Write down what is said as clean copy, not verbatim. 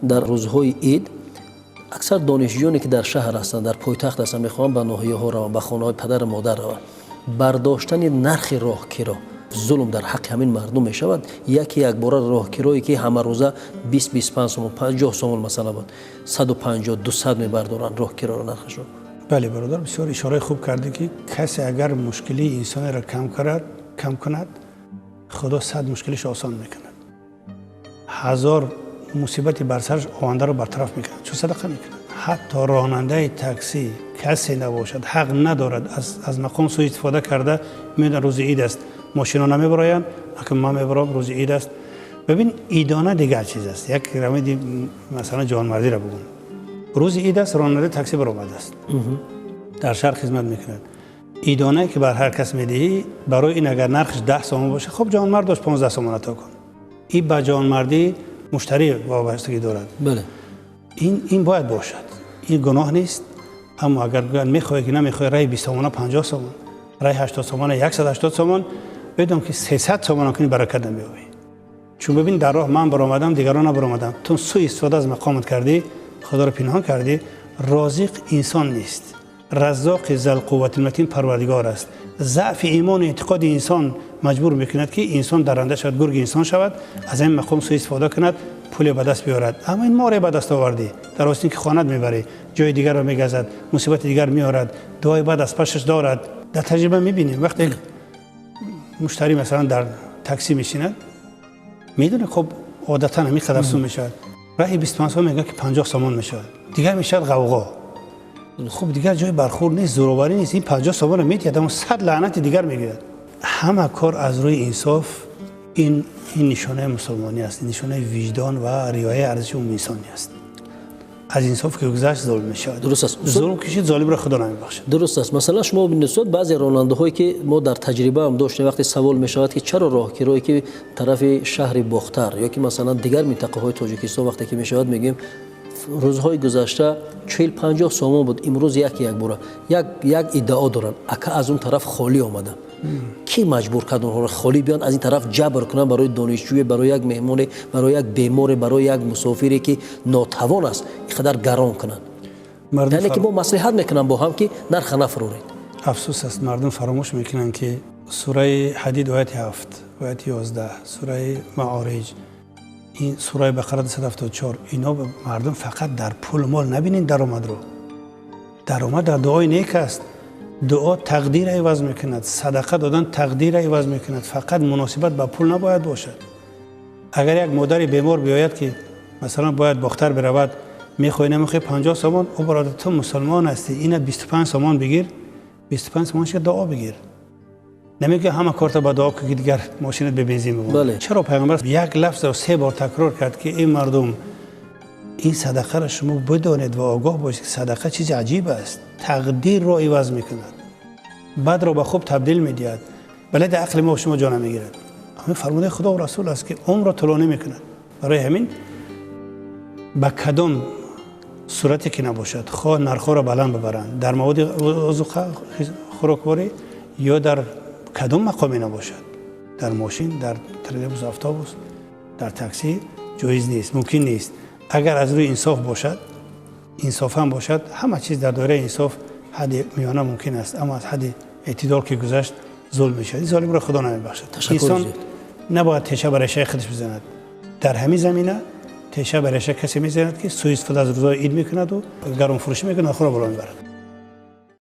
Дар рӯзҳои ид аксар донишҷӯёне, ки дар шаҳр ҳастанд, дар пойтахт ҳастанд, мехоҳанд ба ноҳияҳо раванд, ба хонаҳои падару модар раванд. Бардоштани нархи роҳкиро зулм дар ҳаққи ҳамин мардум мешавад. Яке якбора роҳкирое, ки ҳамарӯза 20, 25 сомон, 50 сомон масалан буд, 150, 200 мебардоранд роҳкироро нархашро. Бале, бародар, бисёр ишораи хуб кардӣ, ки касе агар мушкилии инсонеро кам кунад, Худо 100 мушкилишо осон мекунад, 1000 мусибати бар сараш овандаро бартараф мекунад, чун садақа мекунад. Ҳатто ронандаи таксӣ касе набошад, ҳақ надорад аз мақом сӯистифода карда. Медон, рӯзи ид аст, мошино намебароянд, акн ман мебаром, рӯзи ид аст. Бибин, идона дигар чиз аст. Як равиди, масалан, ҷавонмардиро бигӯм. Рӯзи ид аст, ронандаи таксӣ баромадааст, дар шаҳр хизмат мекунад. Идонае, ки бар ҳар кас медиҳӣ, барои ин агар нархш 10 сомон бошад, хуб, ҷавонмард дошт, 15 сомон ато кун. Ин ба ҷавонмардӣ муштарӣ вобастагӣ дорад. Ин бояд бошад, ин гуноҳ нест. Аммо агар гӯянд, мехоҳӣ ки намехоҳӣ, раи 20 сомона 50 сомон, раи 80 сомона 180 сомон, бидон, ки 300 сомона кунӣ, баракат намеёбӣ. Чун бибин, дар роҳ ман баромадам, дигарон набаромадам. Ту сӯистифода аз мақомат кардӣ, Худоро пинҳон кардӣ. Розиқ инсон нест, Раззоқи Залқувватилматин Парвардигор аст. Заъфи имону эътиқоди инсон маҷбур мекунад, ки инсон дарранда шавад, гурги инсон шавад, аз ин мақом сӯистифода кунад, пуле ба даст биёрад. Аммо ин море ба даст овардӣ, дар остин ки хонат мебарӣ, ҷои дигарро мегазад, мусибати дигар меорад, дуои бад аз пашаш дорад. Дар таҷриба мебинем, вақте муштарӣ, масалан, дар таксӣ мешинад, медонӣ, хоб, одатан ҳамин қадар сум мешавад, раҳи 25 сомон мегӯяд, ки 50 сомон мешавад, дигар мешавад ғавғо. Хуб, дигар ҷои бархӯрд нест, зӯроварӣ нест. Ин 50 сомонро медиҳад, аммо 100 лаънати дигар мегӯяд. Ҳама кор аз рӯи инсоф, ин нишонаи мусулмонӣ аст, нишонаи виҷдон ва риояи арзиши умумиинсонӣ аст. Аз инсоф ки гузашт, зулм мешавад. Дуруст аст. Зулм кишид, золимро Худо намебахшад. Дуруст аст. Масалан, шумо бибинед, устод, баъзе ронандаҳое, ки мо дар таҷрибаам доштем, вақте савол мешавад, ки чаро роҳкирое, ки тарафи шаҳри Бохтар ё ки, масалан, дигар минтақаҳои Тоҷикистон вақте ки мешавад, мегӯем, рӯзҳои гузашта 40, 50 сомон буд, имрӯз як якбора як иддао доранд: ака, аз он тараф холӣ омадам. Кӣ маҷбур кард онҳоро холӣ биён, аз ин тараф ҷабр кунанд барои донишҷӯе, барои як меҳмоне, барои як беморе, барои як мусофире, ки нотавон аст, ин қадар гарон кунанд? Яъне ки мо маслиҳат мекунам бо ҳам, ки нарха нафуроред. Афсӯс аст, мардум фаромӯш мекунанд, ки сураи Ҳадид ояти 7, ояти 11, сураи Маориҷ, ин сураи Бақара 274, ино мардум фақат дар пул мол набинед даромадро. Даромад дар дуои нек аст. Дуо тақдира иваз мекунад, садақа додан тақдира иваз мекунад. Фақат муносибат ба пул набояд бошад. Агар як модари бемор биёяд, ки, масалан, бояд Бохтар биравад, мехоҳӣ, намехоҳӣ, 50 сомон. О бародар, ту мусулмон ҳастӣ, ина 25 сомон бигир, 25 сомон ши дуо бигир. Намегӯя, ҳама корта ба дуо, ки дигар мошинат бе бензин бимонад. Чаро пайғамбар як лафзро се бор такрор кард, ки ин мардум, ин садақаро шумо бидонед ва огоҳ бошед, ки садақа чизи аҷиб аст, тақдирро иваз мекунад, бадро ба хуб табдил медиҳад, бале, дар ақли мо шумо ҷо намегирад. Ҳамин фармудаи Худо Расул аст, ки умрро тӯлонӣ мекунад. Барои ҳамин ба кадом сурате ки набошад, хоҳ нархҳоро баланд бибаранд дар маводи озуқа, хӯрокворӣ, ё дар кадом мақоме набошад, дар мошин, дар троллейбус, автобус, дар таксӣ, ҷоиз нест, мумкин нест. Агар аз рӯи инсоф бошад, инсофан бошад, ҳама чиз дар доираи инсоф, ҳадди миёна мумкин аст. Аммо аз ҳадди эътидол ки гузашт, зулм мешавад. Ин золимро Худо намебахшад. Инсон набояд теша ба решаи худаш бизанад. Дар ҳамин замина теша ба реша касе мезанад, ки сӯистифода аз рӯзҳои ид мекунаду гаронфурӯшӣ мекунад, хӯро боло мебарад.